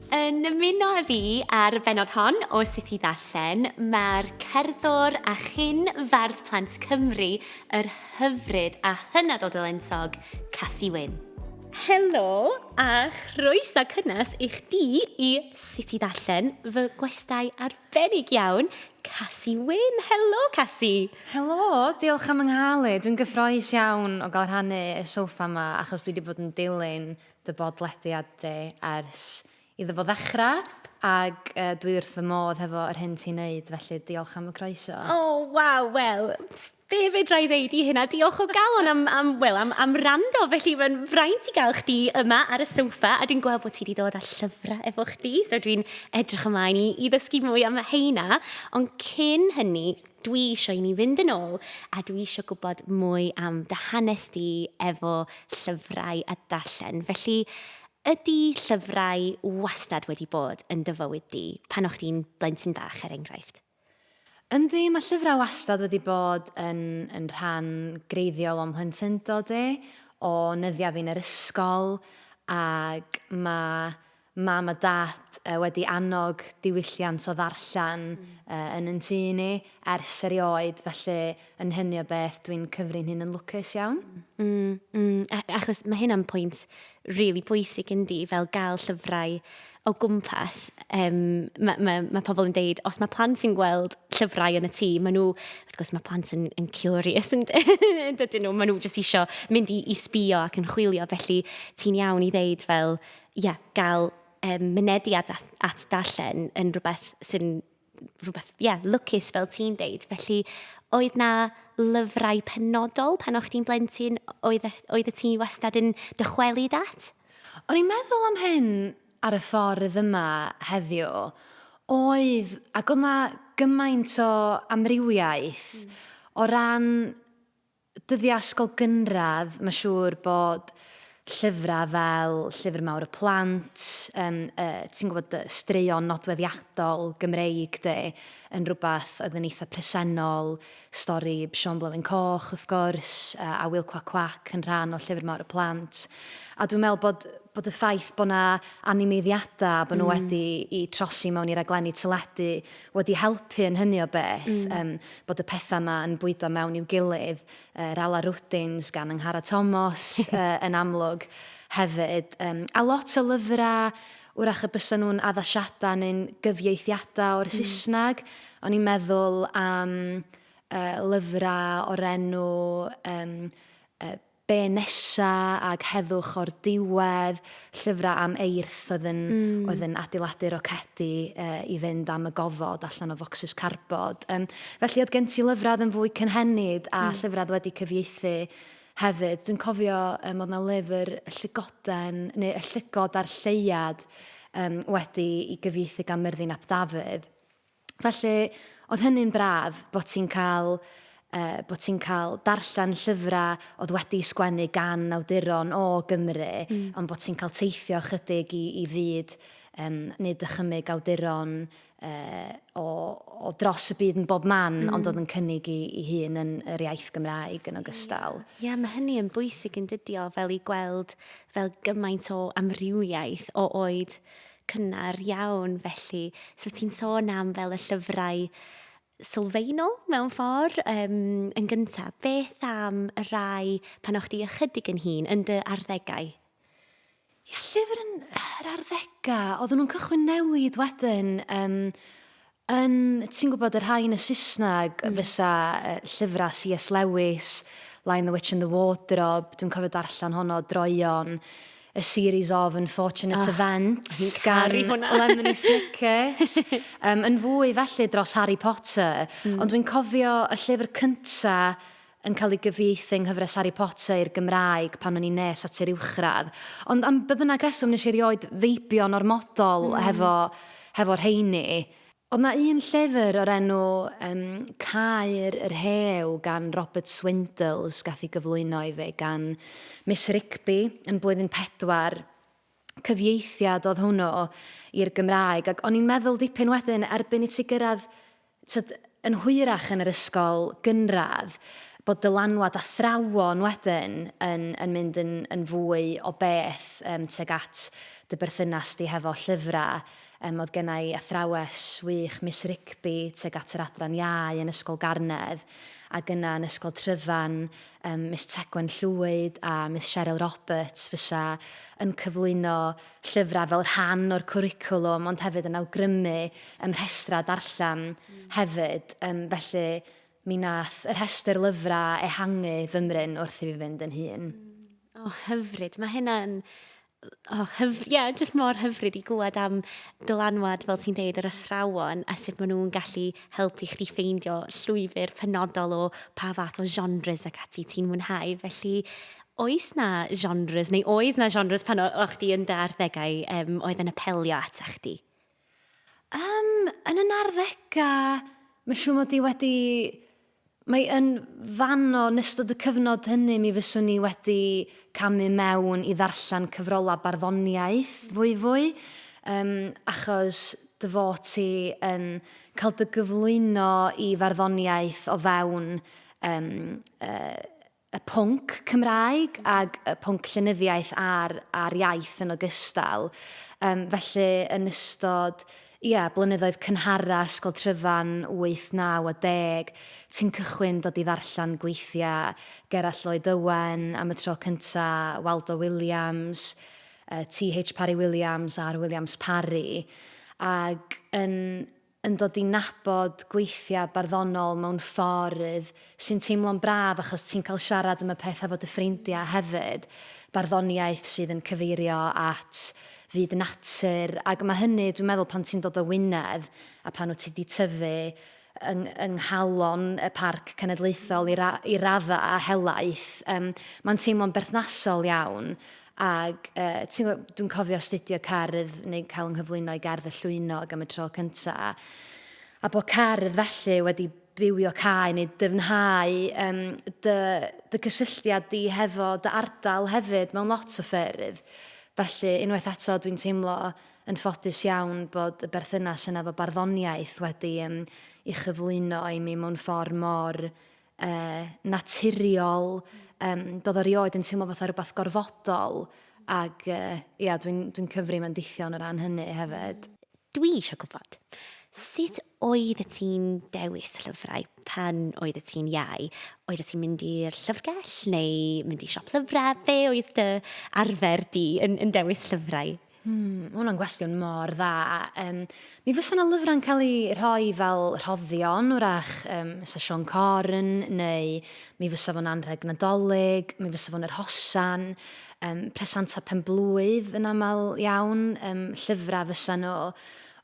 Yn ymuno â fi ar y bennod hon o Sut i Ddarllen, mae'r cerddor a chyn fardd plant Cymru, yr hyfryd a hynod o dalentog, Casi Wyn. Helo a chroeso cynnes i chdi i Sut i Ddarllen, fy gwestai arbennig iawn, Casi Wyn. Helo, Casi! Helo, diolch am 'y nghael i. Dwi'n gyffroes iawn o gael rhannu y soffa 'ma achos dwi 'di bod yn dilyn dy bodlediad di ers iddo fo ddechrau ac yy dwi wrth fy modd hefo yr hyn ti'n neud felly diolch am y croeso. O waw, wel be fedra i ddeud i hynna? Diolch o galon am, am, wel, am, am rando, felly mae'n fraint i gael chdi yma ar y soffa a dwi'n gweld bod ti wedi dod â llyfrau efo chdi, so dwi'n edrych ymlaen i, i ddysgu mwy am heina. Ond cyn hynny, Dwi isio i ni fynd yn ôl a dwi isio gwybod mwy am dy hanes di efo llyfrau a darllen. Felly, ydy llyfrau wastad wedi bod yn dy fywyd di, pan o'ch di'n blentyn bach, er enghraifft? Yndi, mae llyfrau wastad wedi bod yn, yn rhan greiddiol o'm mhlentyndod i, o nyddiau fi'n yr ysgol, ac mae Mam a Dad wedi annog diwylliant o ddarllen yn yn tŷ ni ers erioed, felly yn hynny o beth dwi'n cyfri'n hun yn lwcus iawn. Mm, mm, achos mae hynna'n pwynt rili bwysig yndi, fel gael llyfrau o gwmpas. Um, mae, mae, mae pobl yn deud, os mae plant yn gweld llyfrau yn y tŷ, maen nhw, wrth gwrs mae plant yn, yn curious, yn, dydyn nhw, maen nhw jyst isio mynd i, i sbio ac yn chwilio, felly ti'n iawn i ddeud fel, ie, gael um, mynediad at, at darllen yn rhywbeth sy'n rhywbeth, ie, yeah, lwcus fel ti'n deud. Felly, oedd na lyfrau penodol pan o'ch ti'n blentyn, oedd, oedd y ti wastad yn dychwelyd at? O'n i'n meddwl am hyn ar y ffordd yma heddiw. Oedd, ac oedd na gymaint o amrywiaeth mm. o ran Dyddiau ysgol gynradd, mae'n siŵr bod llyfrau fel Llyfr Mawr y Plant, yym yy ti'n gwybod, y straeon nodweddiadol Gymreig 'di, yn rhywbeth oedd yn eitha presennol, stori Siôn Blewyn Coch wrth gwrs, a Wil Cwac Cwac yn rhan o Llyfr Mawr y Plant. A dwi'n meddwl bod bod y ffaith bod 'na animeiddiadau, bod nhw wedi eu trosi mewn i raglenni teledu wedi helpu yn hynny o beth, mm. um, bod y pethau yma yn bwydo mewn i'w gilydd. Yr Ala Rwdins gan Angharad Tomos uh, yn amlwg hefyd. Um, a lot o lyfrau, wrach y bysa nhw'n addasiadau neu'n gyfieithiadau o'r mm. Saesneg. O'n i'n meddwl am uh, lyfrau o'r enw um, uh, Be Nesa ag Heddwch o'r Diwedd, llyfrau am eirth oedd yn, mm. oedd yn adeiladu rocedi uh, i fynd am y gofod allan o focsys carbod. Um, felly oedd gen ti lyfrau oedd yn fwy cynhenid a mm. llyfrau oedd wedi cyfieithu hefyd. Dwi'n cofio um, oedd na lyfr y llygoden, neu y llygod a'r lleuad um, wedi i gyfieithu gan Myrddin ap Dafydd. Felly, oedd hynny'n braf, bod ti'n cael, uh, bod ti'n cael darllen llyfrau oedd wedi sgwennu gan awduron o Gymru, mm. ond bod ti'n cael teithio chydig i, i fyd, um, nid dychymyg awduron uh, o, o dros y byd yn bob man, mm. ond oedd yn cynnig i, i hun yn yr iaith Gymraeg yn ogystal. Ie, yeah, mae hynny yn bwysig yn dydi o, fel i gweld fel gymaint o amrywiaeth o oed cynnar iawn felly. So ti'n sôn am fel y llyfrau sylfaenol mewn ffordd um, yn gyntaf. Beth am y rai pan o'ch di ychydig yn hun yn dy arddegau? Ia, llyfr yn yr arddegau, oedden nhw'n cychwyn newid wedyn. Um, yn, ti'n gwybod, y rhai yn y Saesneg mm. fysa uh, llyfrau C.S. Lewis, Lion the Witch and the Wardrobe, dwi'n cofio darllen honno droeon, A Series of Unfortunate oh, Events gan Lemony Snicket. um, yn fwy felly dros Harry Potter. Mm. Ond dwi'n cofio y llyfr cynta yn cael ei gyfieithu yng nghyfres Harry Potter i'r Gymraeg pan o'n i'n nes at yr uwchradd. Ond am be bynnag reswm nes i erioed feibio'n ormodol mm. hefo, hefo rheini. Oedd 'na un llyfr o'r enw um, Caer yr Rhew gan Robert Swindles gath ei gyflwyno i fi gan Miss Rigby yn blwyddyn pedwar. Cyfieithiad oedd hwnnw i'r Gymraeg ac o'n i'n meddwl dipyn wedyn erbyn i ti gyrraedd tyd, yn hwyrach yn yr ysgol gynradd bod dylanwad athrawon wedyn yn, yn mynd yn, yn fwy o beth um, tuag at dy berthynas di hefo llyfrau. Yym, oedd genna i athrawes wych, Miss Rigby, tuag at yr adran iau yn Ysgol Garnedd, ac yna yn Ysgol Tryfan, yym, Miss Tegwen Llwyd a Miss Cheryl Roberts fysa yn cyflwyno llyfrau fel rhan o'r cwricwlwm, ond hefyd yn awgrymu yym rhestrau darllen hefyd. Yym, felly mi wnaeth y rhestr lyfrau ehangu fymryn wrth i fi fynd yn hŷn. O, hyfryd. Mae hynna'n O, hyf- ie, jyst mor hyfryd i glywed am dylanwad, fel ti'n deud, yr athrawon a sut maen nhw'n gallu helpu chdi ffeindio llwybr penodol o pa fath o genres ac ati ti'n mwynhau. Felly, oes 'na genres, neu oedd 'na genres pan o' chdi yn dy arddegau yym oedd yn apelio ata chdi? Yym, yn 'yn arddegau, mae'n siŵr mod i wedi... Mae yn fanno, yn ystod y cyfnod hynny, mi fyswn i wedi camu mewn i ddarllen cyfrolau barddoniaeth fwyfwy, yym, achos dy fod ti yn cael dy gyflwyno i farddoniaeth o fewn yym, yy, y pwnc Cymraeg ag y pwnc llenyddiaeth a'r, a'r iaith yn ogystal. Um, felly, yn ystod ia, blynyddoedd cynhara Ysgol Tryfan, 8, 9 a 10, ti'n cychwyn dod i ddarllen gweithiau Gerallt Lloyd Owen am y tro cynta, Waldo Williams, uh, T.H. Parry Williams, R. Williams Parry, ac yn yn dod i nabod gweithiau barddonol mewn ffordd sy'n teimlo'n braf achos ti'n cael siarad am y peth efo dy ffrindiau hefyd, barddoniaeth sydd yn cyfeirio at fyd natur ac mae hynny dwi'n meddwl pan ti'n dod o Wynedd a pan wyt ti 'di tyfu yng yng nghalon y Parc Cenedlaethol i ra- i raddau helaeth yym mae'n teimlo'n berthnasol iawn Ac yy ti'n gwybod, dwi'n cofio astudio cerdd neu cael 'y nghyflwyno i Gerdd y Llwynog am y tro cynta, a bod cerdd felly wedi bywiocáu neu dyfnhau yym dy dy cysylltiad di hefo dy ardal hefyd mewn lot o ffyrdd. Felly unwaith eto dwi'n teimlo yn ffodus iawn bod y berthynas yna efo barddoniaeth wedi yym ei chyflwyno i mi mewn ffordd mor yy naturiol, yym doedd o erioed yn teimlo fatha rhywbeth gorfodol ac yy ia dwi'n dwi'n cyfri mendithion o ran hynny hefyd. Dwi eisiau gwybod, sut oeddet ti'n dewis llyfrau pan oeddet ti'n iau? Oeddet ti'n mynd i'r llyfrgell neu mynd i siop lyfrau? Be oedd dy arfer di yn yn dewis llyfrau? Hmm, ma' hwnna'n gwestiwn mor dda. Yym, mi fysa 'na lyfrau'n cael eu rhoi fel rhoddion, wrach, yym, fysa Siôn Corn, neu mi fysa fo'n anrheg Nadolig, mi fysa fo'n yr hosan, yym, presantau penblwydd yn aml iawn, yym, llyfrau fysa nhw.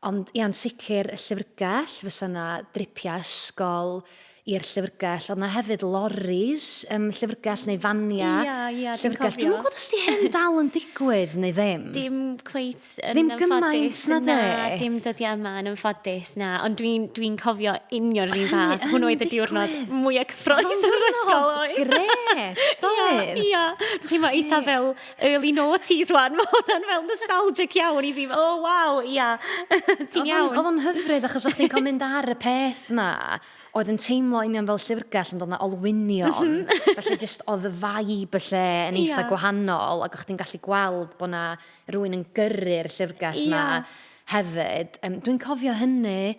Ond ia'n sicr y llyfrgell, fysa 'na dripiau ysgol, i'r llyfrgell. Oedd 'na hefyd loris yym llyfrgell neu faniau Ia, ia, dwi'n llyfrgell. cofio. Dwi'm yn gwybod os 'di hyn dal yn digwydd neu ddim. Dim cweit yn Ddim anffodus. gymaint na Na, de? dim dyddiau yma yn anffodus, na. Ond dwi'n dwi cofio union yr un Hynny fath. Hwn yn oedd y diwrnod digwydd. mwyaf cyffrous yn yr ysgol oedd. Grêt, doedd? Ia, ia. Dwi'n teimlo eitha fel early noughties wan. Mae hwnna'n fel nostalgic iawn i fi. Oh, waw, ia. Ti'n iawn. Oedd o'n hyfryd achos o'ch chi'n cael mynd ar y peth 'ma oedd yn teimlo union fel llyfrgell ond oedd 'na olwynion. Felly jyst oedd y vibe y lle yn eitha yeah. gwahanol ac o'ch chdi'n gallu gweld bod 'na rywun yn gyrru'r llyfrgell 'ma yeah. hefyd. Um, dwi'n cofio hynny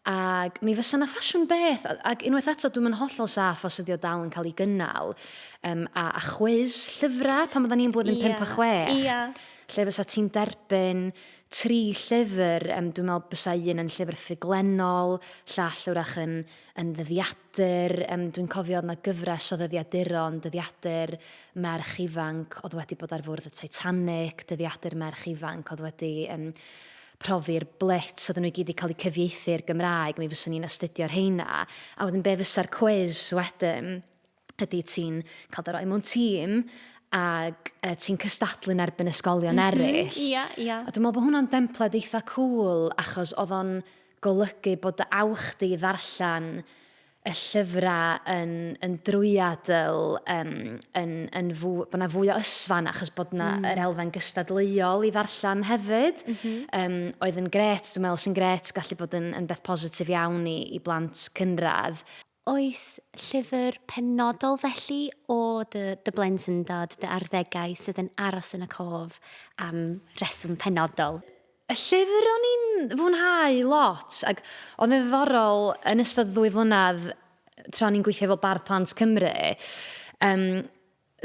ac mi fysa 'na ffasiwn beth ac unwaith eto dwi'm yn hollol saff os ydi o dal yn cael ei gynnal um, a, a chwiz llyfrau pan oedden ni'n blwyddyn 5 a 6 yeah. lle fysa ti'n derbyn Tri llyfr, yym dwi'n meddwl bysa un yn llyfr ffuglennol, llall wrach yn yn ddyddiadur, yym dwi'n cofio oedd 'na gyfres o ddyddiaduron, dyddiadur merch ifanc oedd wedi bod ar fwrdd y Titanic, dyddiadur merch ifanc oedd wedi yym profi'r Blitz, oedden nhw i gyd 'di cael eu cyfieithu i'r Gymraeg, mi fyswn i'n astudio'r rheina. A wedyn be fysa'r cwis wedyn? ydy ti'n cael dy roi mewn tîm ac uh, ti'n cystadlu yn erbyn ysgolion mm -hmm. eraill. Ia, ia. A dwi'n meddwl bod hwnna'n dempled eitha cool achos oedd o'n golygu bod dy awch di ddarllen y llyfrau yn, yn drwyadl, um, yn, yn fw, bod yna fwy o ysfan achos bod yna yr elfen gystadleuol i ddarllen hefyd. Mm -hmm. um, oedd yn gret, dwi'n meddwl sy'n gret, gallu bod yn, yn beth positif iawn i, i blant cynradd. Oes llyfr penodol felly o dy dy blentyndod, dy arddegau sydd yn aros yn y cof am reswm penodol? Y llyfr o'n i'n fwynhau lot, ac oedd yn ddiddorol yn ystod ddwy flynedd tra o'n i'n gweithio fel Bardd Plant Cymru, um,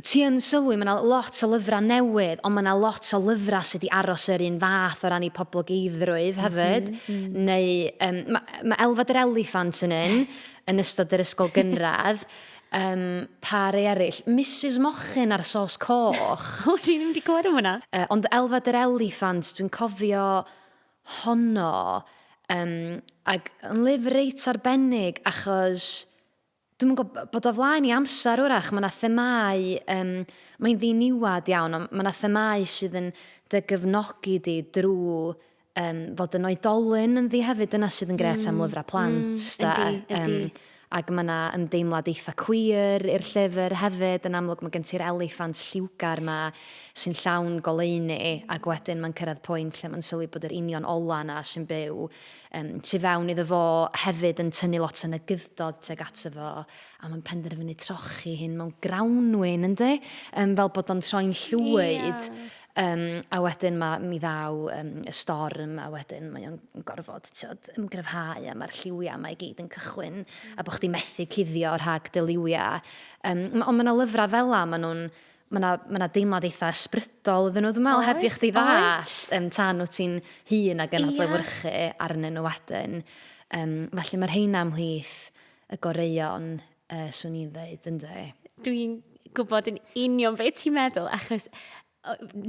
ti yn sylwi, mae yna lot o lyfrau newydd, ond mae yna lot o lyfrau sydd wedi aros yr un fath o ran eu poblogeiddrwydd hefyd. Mm -hmm. Neu, um, mae, ma Elfed yr Eliffant yn un, yn ystod yr ysgol gynradd. Um, pa rei eraill? Mrs Mochyn a'r sos coch. O, dwi ddim wedi clywed am hwnna. Ond Elfed yr Eliffant, dwi'n cofio honno, um, ac yn lyfr reit arbennig achos Dwi'm yn gwybod, bod o flaen i amser wrach, mae 'na themâu, yym, mae'n ddiniwad iawn, ond mae 'na themâu sydd yn dy gefnogi di drwy yym, fod yn oedolyn ynddi hefyd, dyna sydd yn grêt am lyfrau plant, de. Yndi, yndi. Yym, ac mae 'na ymdeimlad eitha queer i'r llyfr hefyd, yn amlwg mae gen ti'r eliffant lliwgar 'ma sy'n llawn goleuni, ac wedyn mae'n cyrraedd pwynt lle mae'n sylwi bod yr union ola 'na sy'n byw Yym, tu fewn iddo fo hefyd yn tynnu lot o negyddod tuag ato fo, a mae'n penderfynu trochi hyn mewn grawnwin, yndi? Yym, fel bod o'n troi'n llwyd. Ia. Yym, a wedyn ma', mi ddaw yym, y storm, a wedyn mae o'n gorfod, tibod, ymgryfhau, a mae'r lliwiau 'ma i gyd yn cychwyn, a bod chdi'n methu cuddio rhag dy liwiau. Yym, ond ma' 'na lyfrau fela, maen nhw'n Mae 'na, ma' 'na deimlad eitha ysbrydol iddyn nhw, dwi'n meddwl, heb i chdi ddallt, um, tan wyt ti'n hŷn ac yn adlewyrchu arnyn nhw wedyn. Um, felly mae'r rheina ymhlith y goreuon, uh, swn i'n dweud, ynddi. Dwi'n gwybod yn union beth ti'n meddwl, achos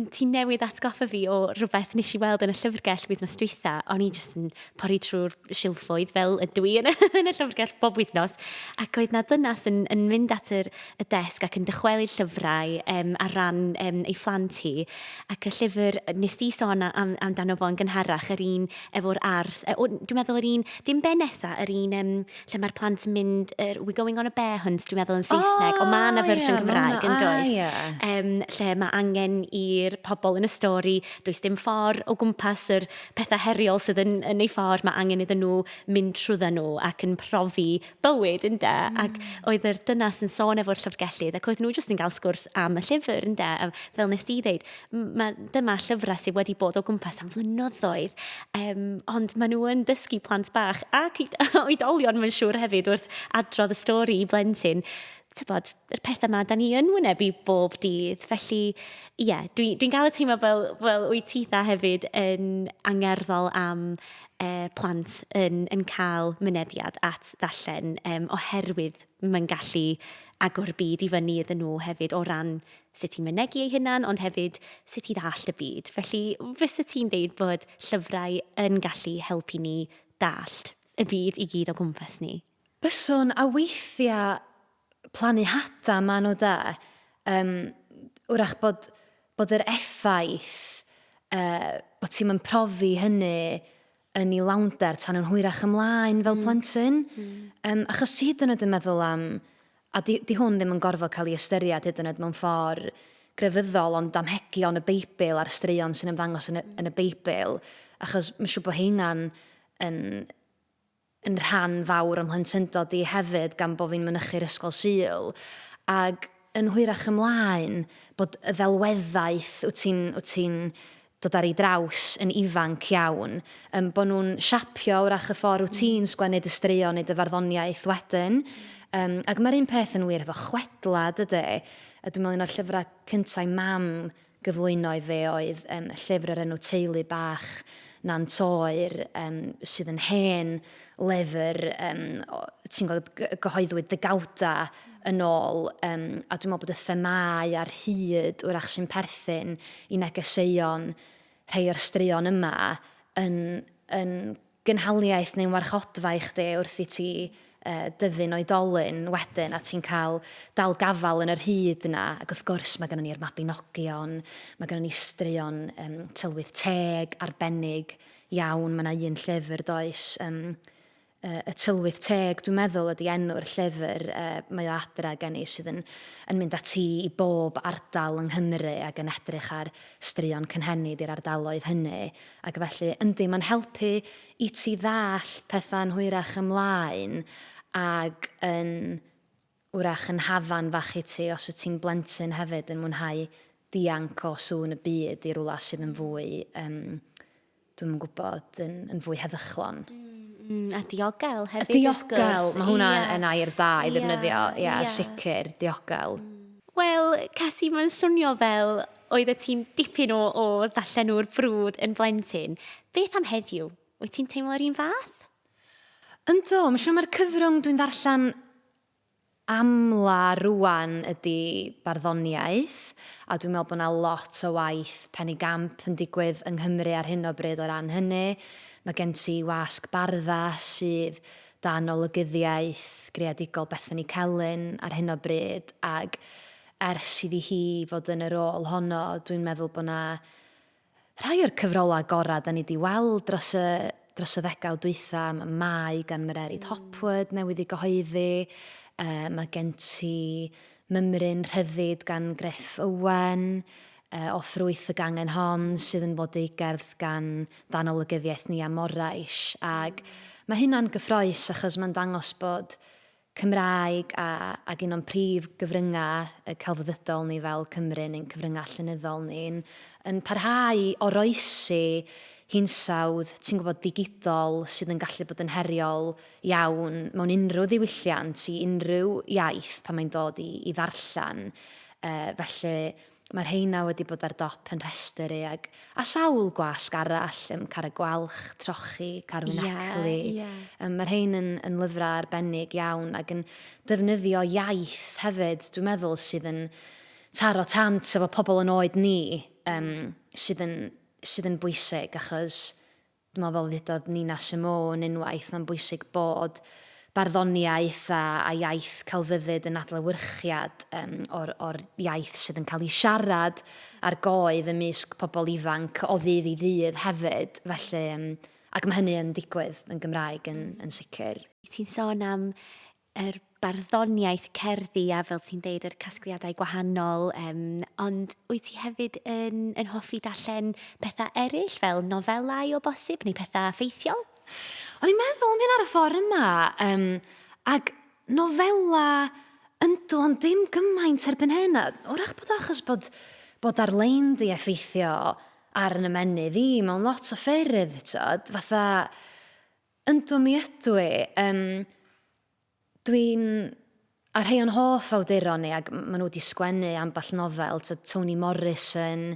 ti newydd atgoffa fi o rhywbeth nes i weld yn y llyfrgell wythnos dwytha. O'n i jyst yn pori trwy'r silffoedd fel ydw i yn y, yn y llyfrgell bob wythnos. Ac oedd na ddynas yn, yn mynd at yr, y desg ac yn dychwelyd llyfrau um, ar ran um, ei phlant hi. Ac y llyfr, nes di sôn am, amdano fo yn gynharach, yr un efo'r arth, e, o, dwi'n meddwl yr un, dim be nesa, yr un um, lle mae'r plant yn mynd, we're going on a bear hunt, dwi'n meddwl yn Saesneg, oh, ond mae yna fersiwn yeah, Cymraeg yn does. Yeah. Lle mae angen i'r pobl yn y stori, does dim ffordd o gwmpas yr pethau heriol sydd yn, yn ei ffordd, mae angen iddyn nhw mynd trwyddo nhw ac yn profi bywyd, ynde? Mm. Ac oedd yr dynas yn sôn efo'r llyfrgellydd, ac oedd nhw jyst yn cael sgwrs am y llyfr, ynde? A fel nes di ddeud, ma, dyma llyfrau sydd wedi bod o gwmpas am flynyddoedd, um, ond maen nhw yn dysgu plant bach ac oedolion, mae'n siŵr hefyd, wrth adrodd y stori i blentyn, tybod, y pethau yma da ni yn wynebu bob dydd. Felly, ie, yeah, dwi'n dwi gael y teimlo fel, fel wyt titha hefyd yn angerddol am plant yn, yn cael mynediad at ddarllen um, oherwydd mae'n gallu agor y byd i fyny iddyn nhw hefyd o ran sut i mynegi eu hunan, ond hefyd sut i ddallt y byd. Felly, fysa ti'n deud bod llyfrau yn gallu helpu ni dallt y byd i gyd o gwmpas ni? Byswn, a weithiau plannu hada ma nhw de. Um, wrach bod, bod yr effaith, uh, bod ti'n mynd profi hynny yn ei lawnder tan yn hwyrach ymlaen fel plentyn. Um, achos ti hyd yn oed yn meddwl am, a di, di hwn ddim yn gorfod cael ei ystyried hyd yn oed mewn ffordd grefyddol, ond damhegion y Beibl a'r straeon sy'n ymddangos yn y, yn y Beibl, achos mae'n siŵr bod heina'n yn, yn rhan fawr o'm mhlentyndod i hefyd gan bo fi'n mynychu'r ysgol Sul ag yn hwyrach ymlaen bod y ddelweddaeth wyt ti'n wyt ti'n dod ar ei draws yn ifanc iawn yym bo nhw'n siapio wrach y ffordd wyt ti'n sgwennu dy straeon neu dy farddoniaeth wedyn yym ac mae'r un peth yn wir efo chwedla dydy a dwi'n meddwl un o'r llyfrau cynta i mam gyflwyno i fe oedd um, llyfr o'r enw Teulu Bach Nant Oer, um, sydd yn hen lyfr, um, ti'n gwybod, gyhoeddwyd ddegawda yn ôl, um, a dwi'n meddwl bod y themâu a'r hyd wrach sy'n perthyn i negeseuon rhai o'r straeon yma yn, yn gynhaliaeth neu'n warchodfa i chdi wrth i ti uh, dyfu'n oedolyn wedyn a ti'n cael dal gafael yn yr hyd yna ac wrth gwrs mae gennym ni'r Mabinogion, mae gennym ni straeon um, tylwyth teg arbennig iawn, mae yna un llyfr does, um, y Tylwyth Teg, dwi'n meddwl ydy enw'r llyfr, uh, mae o adra gen i sydd yn, yn mynd â ti i bob ardal yng Nghymru ac yn edrych ar straeon cynhenid i'r ardaloedd hynny. Ac felly, yndi, mae'n helpu i ti ddallt pethau'n hwyrach ymlaen. Ac yn wrach yn hafan fach i ti os wyt ti'n blentyn hefyd yn mwynhau dianc o sŵn y byd i rywle sydd yn fwy, um, dwi'm yn gwybod, yn, yn fwy heddychlon. A diogel hefyd, Diogel, mae hwnna yeah. yn air da i ddefnyddio, ie, yeah, yeah. sicr, diogel. Wel, Casi, mae'n swnio fel oeddet ti'n dipyn o, o ddarllenwr brwd yn blentyn. Beth am heddiw? Wyt ti'n teimlo'r un fath? Yndw, mae'n siŵr mae'r cyfrwng dwi'n ddarllen amla rŵan ydy barddoniaeth, a dwi'n meddwl bod 'na lot o waith penigamp yn digwydd yng Nghymru ar hyn o bryd o ran hynny. Mae gen ti Wasg Barddas sydd dan olygyddiaeth greadigol Bethany Celyn ar hyn o bryd, ac ers iddi hi fod yn y rôl honno, dwi'n meddwl bod 'na Rhai o'r cyfrolau gorau da ni 'di weld dros y dros y ddegawd dwytha, mae Mai gan Mererid Hopwood newydd ei gyhoeddi, uh, mae gen ti Mymryn Rhyddid gan Gruff Owen, uh, O Ffrwyth y Gangen Hon sydd yn flodeugerdd gan dan olygyddiaeth Nia Morais, ac mae hynna'n gyffroes achos mae'n dangos bod Cymraeg a ac un o'n prif gyfryngau y celfyddydol ni fel Cymru neu'n cyfryngau llenyddol ni yn yn parhau i oroesi hinsawdd, ti'n gwybod, ddigidol sydd yn gallu bod yn heriol iawn mewn unrhyw ddiwylliant i unrhyw iaith pan mae'n dod i i ddarllen. Uh, felly Mae rheina wedi bod ar dop yn rhestr i ag a sawl gwasg arall, um, Carreg Gwalch, Trochi, Carwyn yeah, Ackley. Yeah. Mae rhein yn, yn lyfrau arbennig iawn ac yn defnyddio iaith hefyd, dwi'n meddwl, sydd yn taro tant efo pobl yn oed ni, sydd yn, sydd yn bwysig achos Dwi'n meddwl fel ddudodd Nina Simone unwaith, mae'n bwysig bod barddoniaeth a, a iaith celfyddyd yn adlewyrchiad um, o'r, or iaith sydd yn cael ei siarad ar goedd ymysg pobl ifanc o ddydd i ddydd hefyd. Felly, um, ac mae hynny yn digwydd yn Gymraeg yn, yn sicr. Ti'n sôn am yr barddoniaeth cerddi a fel ti'n deud yr casgliadau gwahanol, um, ond wyt ti hefyd yn, yn hoffi darllen pethau eraill fel nofelau o bosib neu pethau ffeithiol? O'n i'n meddwl am hyn ar y ffordd yma, um, ac nofela yndw, ond dim gymaint erbyn hyn. A wrach bod achos bod, bod ar-lein di effeithio ar yn ymennydd i mewn lot o ffyrdd, tyd, fatha Yndw mi ydw i. Yym dwi'n... A rhei o'n hoff awduron ni, ac maen nhw wedi sgwennu ambell nofel, tibod Toni Morrison,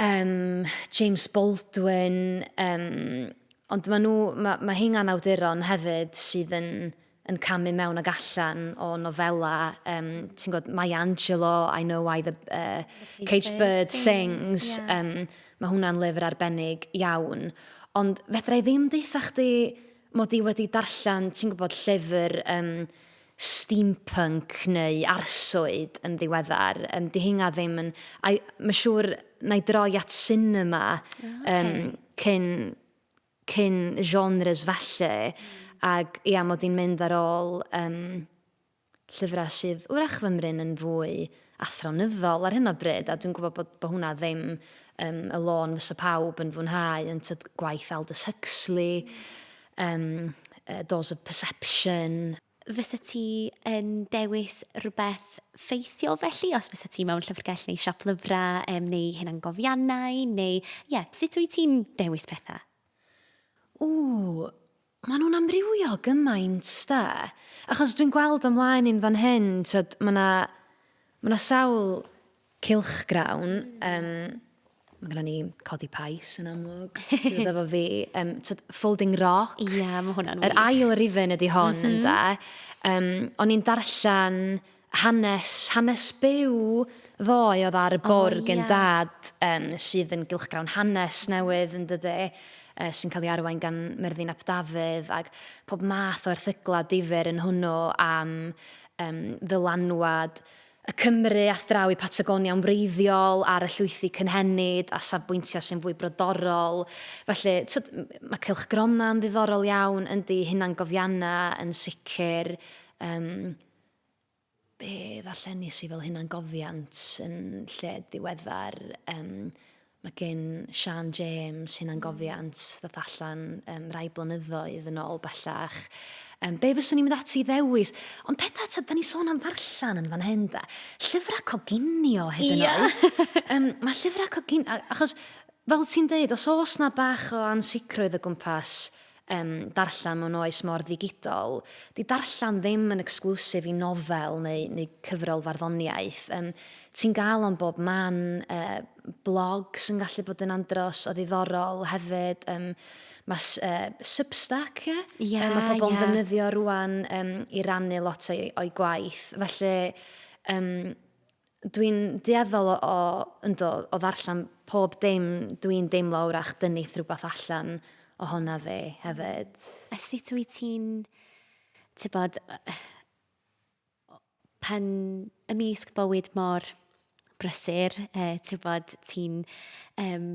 um, James Baldwin, um, ond maen nhw, mae, mae heina'n awduron hefyd sydd yn, yn camu mewn ag allan o nofela, um, ti'n gwybod, Maya Angelou, I Know Why the uh, Caged Bird Sings, yeah. um, mae hwnna'n lyfr arbennig iawn. Ond fedra i ddim deutha chdi mod i wedi darllen, ti'n gwybod, llyfr um, steampunk neu arswyd yn ddiweddar. Um, di hynna ddim yn... A mae'n siŵr na i droi at cinema oh, okay. um, cyn, cyn genres felly. Ac ia, mod i'n mynd ar ôl um, llyfrau sydd wrach fymryn yn fwy athronyddol ar hyn o bryd, a dwi'n gwybod bod, bod hwnna ddim um, y lôn fysa pawb yn fwynhau, yn tyd gwaith Aldous Huxley, um, Doors of Perception. Fysa ti yn dewis rhywbeth ffeithiol felly, os fysa ti mewn llyfrgell neu siop lyfrau, um, neu hunangofiannau, neu, ie, yeah, sut wyt ti'n dewis pethau? Ww, Maen nhw'n amrywio gymaint, de. Achos dwi'n gweld o mlaen i'n fan hyn, tyd, mae 'na ma' 'na sawl cylchgrawn. Um, mae gennym ni Codi Pais yn amlwg, dwi'n dod efo fi. Um, tyd, Folding Rock. Ie, yeah, mae hwnna'n wych. Yr ail rifyn ydy hon, mm -hmm. ynde. Um, o'n i'n darllen hanes, hanes byw ddoe oedd ar y bwrdd oh, gen yeah. dad, um, sydd yn gylchgrawn hanes newydd yn dydy, uh, sy'n cael ei arwain gan Myrddin ap Dafydd, ac pob math o erthyglau difyr yn hwnnw am um, ddylanwad y Cymru a thraw i Patagonia yn wreiddiol ar y llwythi cynhenid a safbwyntiau sy'n fwy brodorol. Felly, tyd, mae cylchgronau yn ddiddorol iawn, yndi, hunangofiannau yn sicr. Um, be ddarllenis i fel hunangofiant yn lle diweddar. Um, Mae gen Siân James hunangofiant ddoth allan um, rai blynyddoedd yn ôl bellach. Um, be fyswn i'n mynd ati i ddewis? Ond pethau, ta, da ni sôn am ddarllen yn fan hyn, da. Llyfrau coginio hyd yn oed. Um, mae llyfrau coginio, achos fel ti'n deud, os oes na bach o ansicrwydd o gwmpas um, darllen mewn oes mor ddigidol, di darllen ddim yn exclusive i nofel neu, neu cyfrol farddoniaeth. Um, ti'n gael o'n bob man, blogs yn gallu bod yn andros o ddiddorol hefyd. Um, mae Substack, ie? Yeah? Yeah, mae pobl yn yeah. ddefnyddio rwan um, i rannu lot o'i, o'i gwaith. Felly, um, Dwi'n dueddol o, o, yndw, o ddarllen pob dim dwi'n deimlo wrach dynith rhywbeth allan ohona fi hefyd. A sut wyt ti'n, tybod, pan ymysg bywyd mor brysur, e, tybod, ti'n um,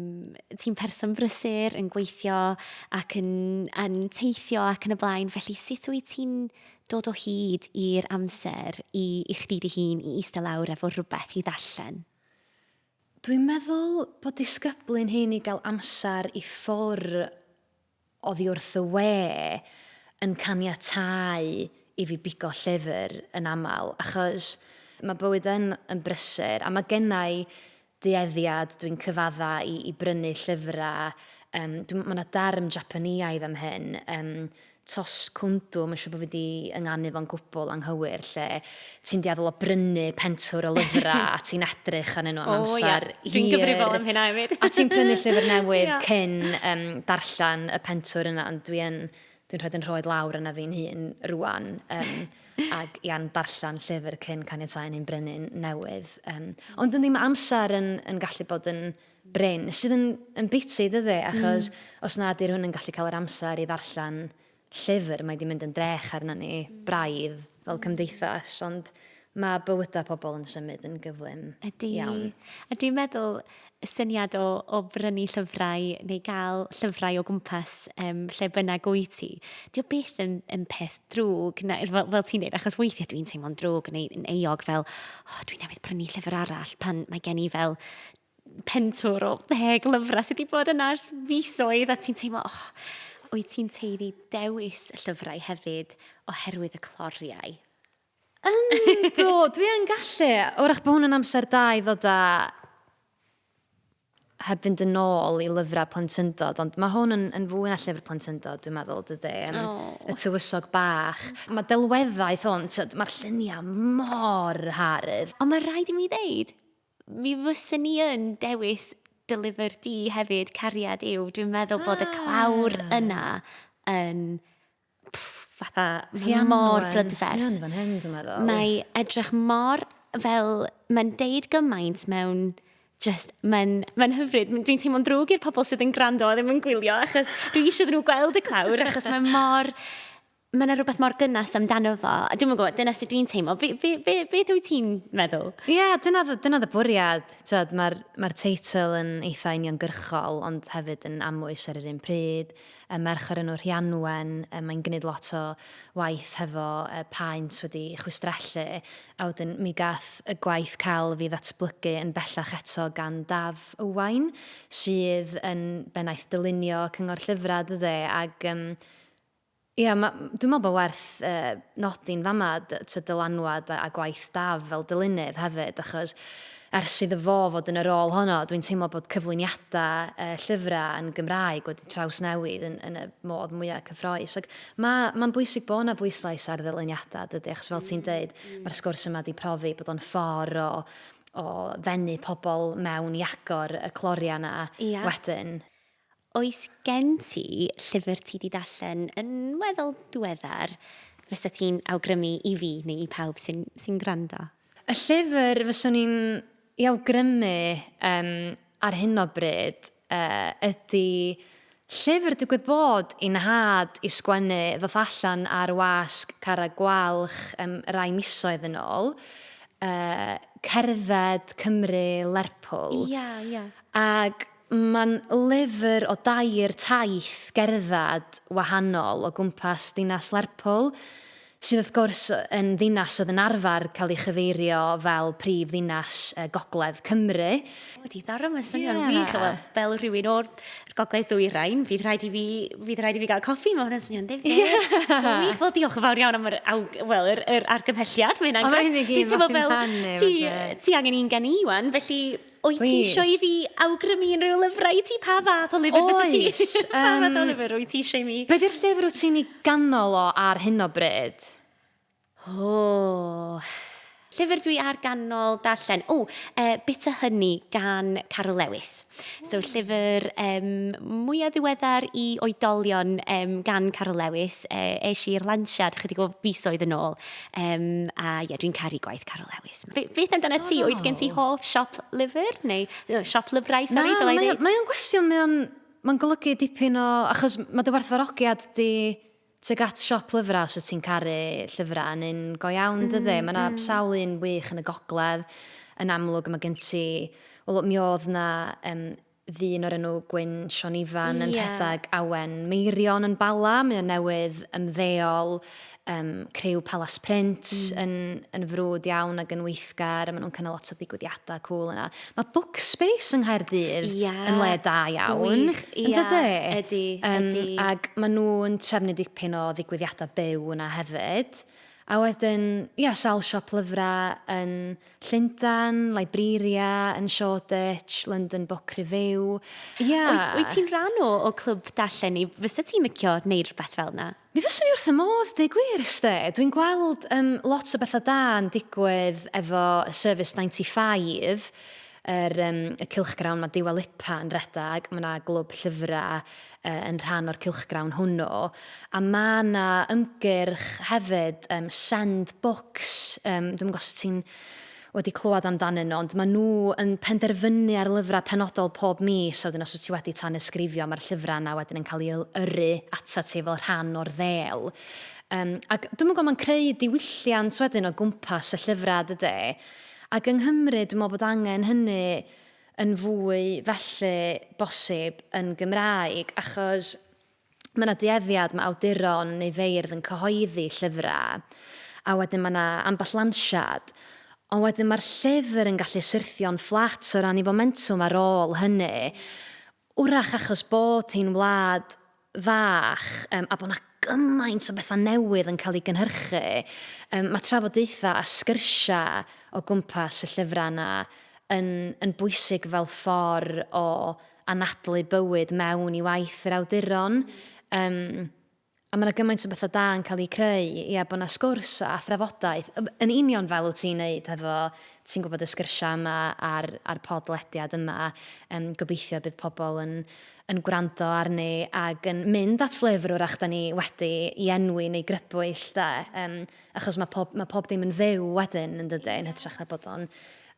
ti person brysur yn gweithio ac yn, yn teithio ac yn y blaen, felly sut wyt ti'n dod o hyd i'r amser i, i chdi dy hun i eistedd lawr efo rhywbeth i ddarllen? Dwi'n meddwl bod disgyblu'n hun i gael amser i ffwr oddi wrth y we yn caniatáu i fi bigo llyfr yn aml, achos mae bywyd yn yn brysur a mae gennai dueddiad, dwi'n cyfadda i i brynu llyfrau, yym dwi'n ma' 'na derm Japaneaidd am hyn, yym toscundw, mae'n siŵr bod fi 'di ynganu fo'n gwbl anghywir, lle ti'n dueddol o brynu pentwr o lyfrau a ti'n edrych arnyn nhw am amser hir. Dwi'n gyfrifol am hynna hefyd. A ti'n prynu llyfr newydd cyn um, darllen y pentwr yna, ond dwi yn, dwi'n rhoi yn rhoed lawr yna fi'n hun rwan. Um, ac ia'n darllen llyfr cyn caniatáu ni'n brynu'n newydd. Um, ond yndi, mae amser yn, yn gallu bod yn brin, sydd yn, yn biti, dydy, achos mm. os na di rhywun yn gallu cael yr amser i ddarllen llyfr, mae di mynd yn drech arna ni, braidd, fel cymdeithas, ond mae bywydau pobl yn symud yn gyflym Ydy. iawn. A dwi'n meddwl y syniad o, o brynu llyfrau neu gael llyfrau o gwmpas um, lle bynnag wyt ti, di o byth yn, yn peth drwg, na, fel, fel ti'n dweud, achos weithiau dwi'n teimlo'n drwg neu yn euog fel, oh, dwi'n newydd prynu llyfr arall pan mae gen i fel pentwr o ddeg lyfrau sydd wedi bod yna ers fisoedd a ti'n teimlo, oh, wyt ti'n teiddi dewis y llyfrau hefyd oherwydd y cloriau? Yndw, dwi yn gallu. Wrach bod hwn yn amser da i ddod â heb fynd yn ôl i lyfrau plentyndod, ond mae hwn yn, yn fwy na llyfr plentyndod, dwi'n meddwl, dydy. Um, oh. Y tywysog bach. Mae delweddaeth hwn, mae'r lluniau mor hardd. Ond mae rhaid i mi ddeud, mi fyswn i yn dewis dy lyfr di hefyd, Cariad Yw. Dwi'n meddwl bod y clawr ah. yna yn pff, fatha mor brydferth. Rhianwen fan hyn, dwi'n meddwl. Mae edrych mor fel, mae'n deud gymaint mewn just, mae'n mae hyfryd. Dwi'n teimlo'n drwg i'r pobl sydd yn gwrando a ddim yn gwylio, achos dwi eisiau nhw gweld y clawr, achos mae mor mae yna rhywbeth mor gynnes amdano fo. A dwi'm yn gwybod, dyna sut dwi'n teimlo. Be, be, be, beth wyt ti'n meddwl? Ie, yeah, dyna, dyna y bwriad. Mae'r mae teitl yn eitha uniongyrchol, ond hefyd yn amwys ar yr un pryd. Y merch o'r enw Rhianwen, mae'n gwneud lot o waith hefo paent wedi chwistrellu, a wedyn mi gath y gwaith celf i ddatblygu yn bellach eto gan Daf Owain, sydd yn bennaeth dylunio Cyngor Llyfrau, dydy, ac um, Ia, ma', dwi'n meddwl bod werth uh, nodi'n fama ty dylanwad a, a gwaith Daf fel dylunydd hefyd, achos ers iddo fo fod yn y rôl honno, dwi'n teimlo bod cyflwyniadau uh, llyfrau yn Gymraeg wedi trawsnewid yn, yn y modd mwyaf cyffroes. Ac mae'n ma bwysig bod yna bwyslais ar ddyluniadau, dydy, achos fel ti'n deud, mae'r sgwrs yma wedi profi bod o'n ffordd o, o ddenu pobl mewn i agor y cloriau yna Ia. wedyn. Oes gen ti llyfr ti 'di darllen yn weddol diweddar fysa ti'n awgrymu i fi neu i pawb sy'n sy'n gwrando? Y llyfr fyswn i'n ei awgrymu um, ar hyn o bryd uh, ydy llyfr digwydd bod i nhad i sgwennu ddoth allan ar wasg Cara Gwalch um, rai misoedd yn ôl. Uh, Cerdded Cymru Lerpwl. Ia, ia. Ac Mae'n lyfr o dair taith gerdded wahanol o gwmpas dinas Lerpwl. sydd wrth gwrs yn ddinas oedd yn arfer cael ei chyfeirio fel prif ddinas Gogledd Cymru. O, diddorol, mae'n swnio'n wych. Wel, fel rhywun o'r Gogledd Ddwyrain, fydd rhaid i fi, fydd rhaid i fi gael coffi, mae hwnna'n swnio'n ddifyr. Wych, wel diolch yn fawr iawn am yr, well, yr, yr argymhelliad, mae hynna'n grêt. Dwi'n teimlo fel ti, ti angen un gen i wan, felly wyt ti eisiau i fi awgrymu unrhyw lyfrau i ti? Pa fath o lyfr fysa ti? Pa fath o lyfr wyt ti eisiau i mi? Be di'r llyfr wyt ti'n ei ganol o ar hyn o bryd? O, llyfr dwi ar ganol darllen. O, Bitter Honey gan Caryl Lewis. So llyfr mwyaf ddiweddar i oedolion gan Caryl Lewis. Es i'r lansiad chydig o fisoedd yn ôl. A ie, dwi'n caru gwaith Caryl Lewis. Be, beth amdano ti? Oes gen ti hoff siop lyfr? Neu siop lyfrau, sori, dylai ddeud? Mae o'n gwestiwn, mae o'n mae'n golygu dipyn o... Achos mae dy werthfawrogiad di tuag at siop lyfrau os wyt ti'n caru llyfrau yn un go iawn, dydy? Mae 'na sawl un wych yn y gogledd, yn amlwg mae gen ti... Wel, mi oedd 'na um, ddyn o'r enw Gwyn Siôn Ifan yn rhedeg Awen Meirion yn Bala, mae o newydd ymddeol, um, criw Palas Print yn, yn frwd iawn ac yn weithgar, a maen nhw'n cynnal lot o ddigwyddiadau cŵl yna. Mae Bookspace yng Nghaerdydd yn le da iawn. Gwych, ia, ydy, ydy. Ac maen nhw'n trefnu dipyn o ddigwyddiadau byw yna hefyd. A wedyn, ia, sawl siop lyfrau yn Llundain, Liberia yn Shoreditch, London Book Review. Ia. Wyt ti'n rhan o, o clwb darllen neu fysa ti'n licio wneud rhywbeth fel yna? Mi fyswn i wrth 'y modd, deud gwir 'sdi. Dwi'n gweld yym lot o betha da yn digwydd efo Service 95, yr yym y cylchgrawn ma' Dua Lipa yn redag, ma' 'na glwb llyfra yy yn rhan o'r cylchgrawn hwnnw, a ma' 'na ymgyrch hefyd yym Send Books, yym dwi'm yn gwybod os wyt ti'n wedi clywed amdanyn nhw, ond maen nhw yn penderfynu ar lyfrau penodol pob mis, a wedyn os wyt ti wedi tanysgrifio, mae'r llyfrau yna wedyn yn cael eu yrru atat ti fel rhan o'r ddêl. Um, ac dwi'm yn gwybod, mae'n creu diwylliant wedyn o gwmpas y llyfrau, dydy. Ac yng Nghymru, dwi'n meddwl bod angen hynny yn fwy felly bosib yn Gymraeg, achos mae 'na dueddiad, mae awduron neu feirdd yn cyhoeddi llyfrau, a wedyn mae 'na ambell lansiad, ond wedyn mae'r llyfr yn gallu syrthio'n fflat o ran ei fomentwm ar ôl hynny, wrach achos bod hi'n wlad fach yym a bod 'na gymaint o bethau newydd yn cael eu gynhyrchu, yym mae trafodaethau a sgyrsiau o gwmpas y llyfrau yna yn yn bwysig fel ffordd o anadlu bywyd mewn i waith yr awduron. Yym, a mae 'na gymaint o bethau da yn cael eu creu, ia, bod 'na sgwrs a thrafodaeth, yn union fel wyt ti'n neud hefo, ti'n gwybod, y sgyrsiau yma a'r, a'r podlediad yma. Yym, gobeithio bydd pobl yn, yn gwrando arni ac yn mynd at lyfr wrach da ni wedi i enwi neu grybwyll, de. Yym, achos mae pob, mae pob dim yn fyw wedyn, yn dydy, yn hytrach na bod o'n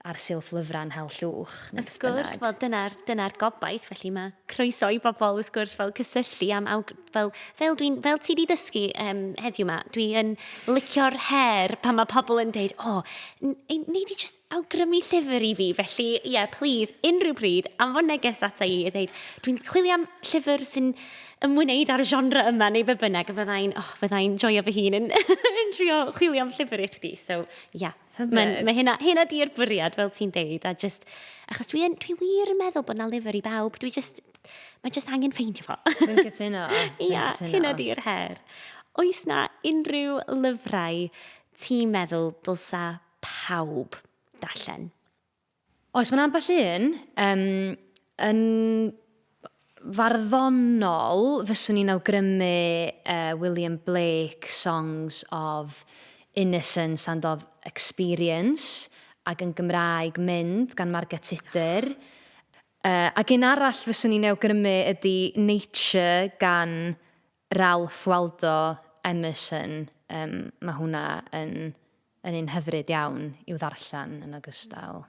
ar silff lyfrau yn hel llwch. Wrth gwrs, wel dyna'r dyna gobaith, felly mae croeso i bobl wrth gwrs fel cysylltu am awg, fel, fel, dwi'n, fel ti wedi dysgu um, heddiw yma, dwi yn licio'r her pan mae pobl yn deud, o, oh, nei di just awgrymu llyfr i fi, felly ie, yeah, please, unrhyw bryd, anfon neges ata i i ddeud, dwi'n chwilio am llyfr sy'n ymwneud â'r genre yma neu be bynnag, a fyddai'n, oh, fyddai'n joio fy hun yn, yn trio chwilio am llyfr i chdi, so ie. Yeah. Hyfryd. Mae hynna, hynna di'r bwriad, fel ti'n deud, a just, achos dwi, dwi wir yn meddwl bod na lyfr i bawb, dwi just, mae just angen ffeindio fo. Dwi'n cytuno. Ia, hynna di'r her. Oes na unrhyw lyfrau ti'n meddwl dylsa pawb darllen? Oes, mae'n ambell un. Um, yn farddonol, fyswn i'n awgrymu uh, William Blake, Songs of Innocence and of Experience, ac yn Gymraeg Mynd gan Margaret Tudur. Ac un arall fyswn i'n awgrymu ydy Nature gan Ralph Waldo Emerson. Um, mae hwnna yn yn un hyfryd iawn i'w ddarllen yn ogystal.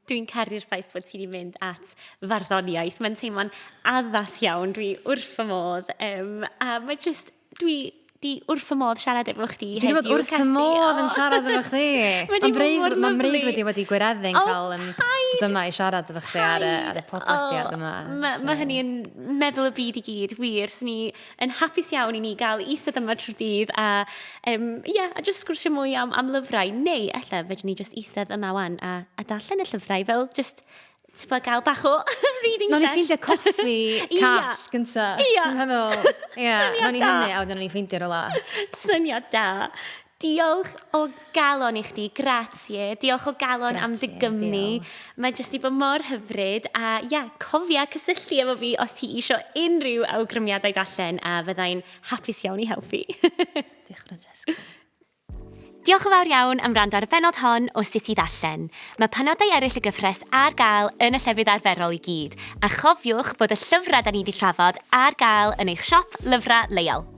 Dwi'n caru'r ffaith bod ti wedi mynd at farddoniaeth. Mae'n teimlo'n addas iawn, dwi wrth fy modd. Um, a mae just, dwi, di wrth fy modd siarad efo chdi heddiw, Dwi wedi bod wrth fy modd yn siarad efo chdi. Mae 'di bod mor lyfli. Mae'n mreuddwyd wedi wedi gwireddu'n cael yn dod yma i siarad efo chdi ar y, ar y podlediad yma. Mae ma hynny yn meddwl y byd i gyd, wir. Swn i yn hapus iawn i ni gael eistedd yma trwy'r dydd a, um, yeah, a just sgwrsio mwy am, am lyfrau. Neu, ella, fedrwn ni just eistedd yma wan a, a darllen y llyfrau fel just ti'n gael bach o reading sesh. Nawn ni ffeindio coffi call gynta. Ia. Ti'n meddwl? Ia, nawn ni hynny a wedyn nawn ni ffeindio rhywle. Syniad da. Diolch o galon i chdi, grazie. Diolch o galon am dy gymni. Mae jyst 'di bod mor hyfryd a ia, cofia cysylltu efo fi os ti isio unrhyw awgrymiadau darllen a fyddai'n hapus iawn i helpu. Diolch Francesca. Diolch yn fawr iawn am wrando ar y bennod hon o Sut i Ddarllen. Mae penodau eraill y gyfres ar gael yn y llefydd arferol i gyd, a chofiwch fod y llyfrau da ni 'di trafod ar gael yn eich siop lyfrau leol.